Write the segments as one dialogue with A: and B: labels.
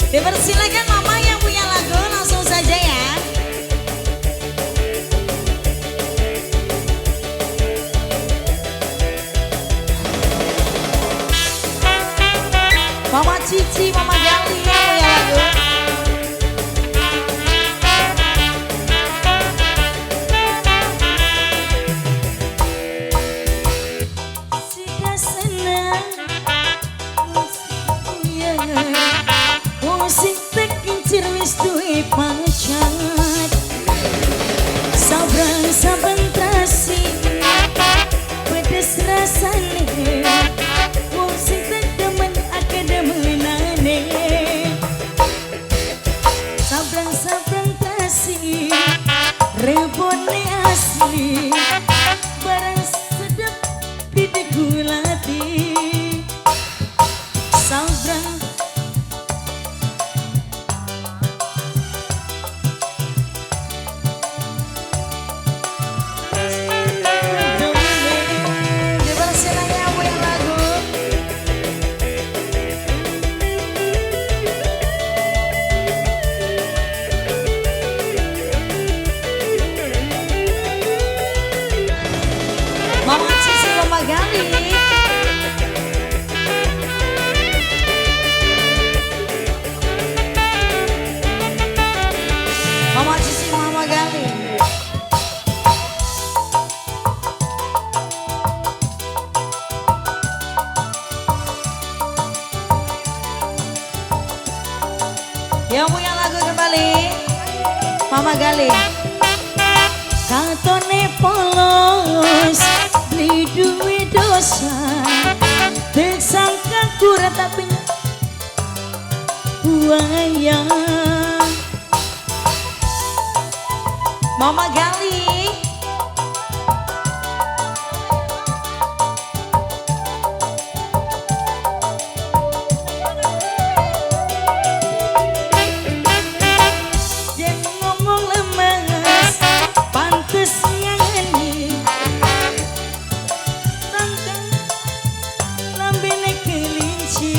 A: Dipersilakan Mama yang punya lagu langsung saja ya. Mama Cici, Mama Gali yang punya lagu. Sida senang wong sing tekincir wis duwe pacar. Sabrang saben trasi pedes rasane, wong sing tedemen akeh demenane. Sabrang sabrang trasi rebone asli, barang sedep didigulati. Sabrang Mama Cici, Mama Gali. Mama Cici, Mama Gali. Yang punya lagu kembali Mama Gali. Katone polos beli duwe dosa, tersangka kurang tapi buaya. Mama Gali. Yen ngomong lemes pantes ngangeni, tangkang lambene kelinci.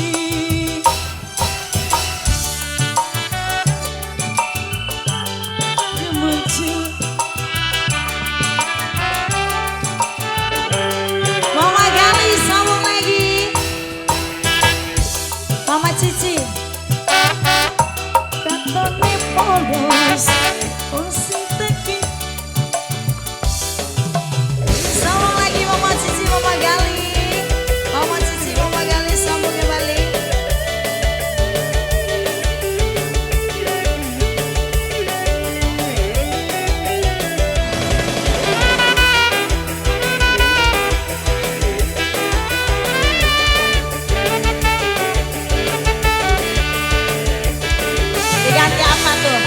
A: Gemecu Mama Gali sambung lagi. Mama Cici. Katone polos wong sing teki. Sambung lagi Mama Cici, Mama Gali. Mama Cici, Mama Gali sambung kembali. Diganti apa tuh?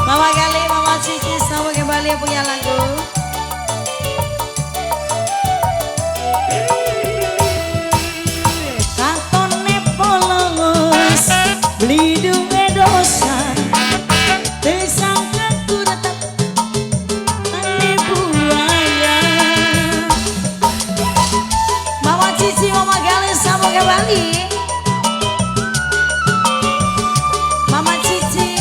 A: Mama Gali, Mama Cici sambung kembali punya lagu. Katone polos beli duwe dosa, tersangka ku tetap ane buaya. Mama Cici, Mama Gali sambung kembali. Mama Cici,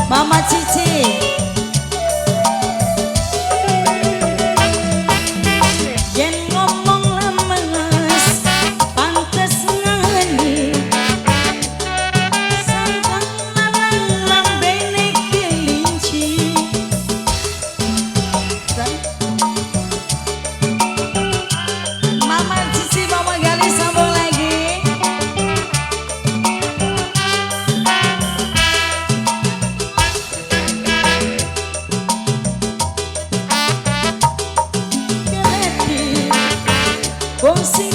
A: Mama Cici. Yen ngomong lemes pantes ngangeni, sangkang lanang lambene kelinci. Mama Cici, Mama Gali sambung lagi. Wong sing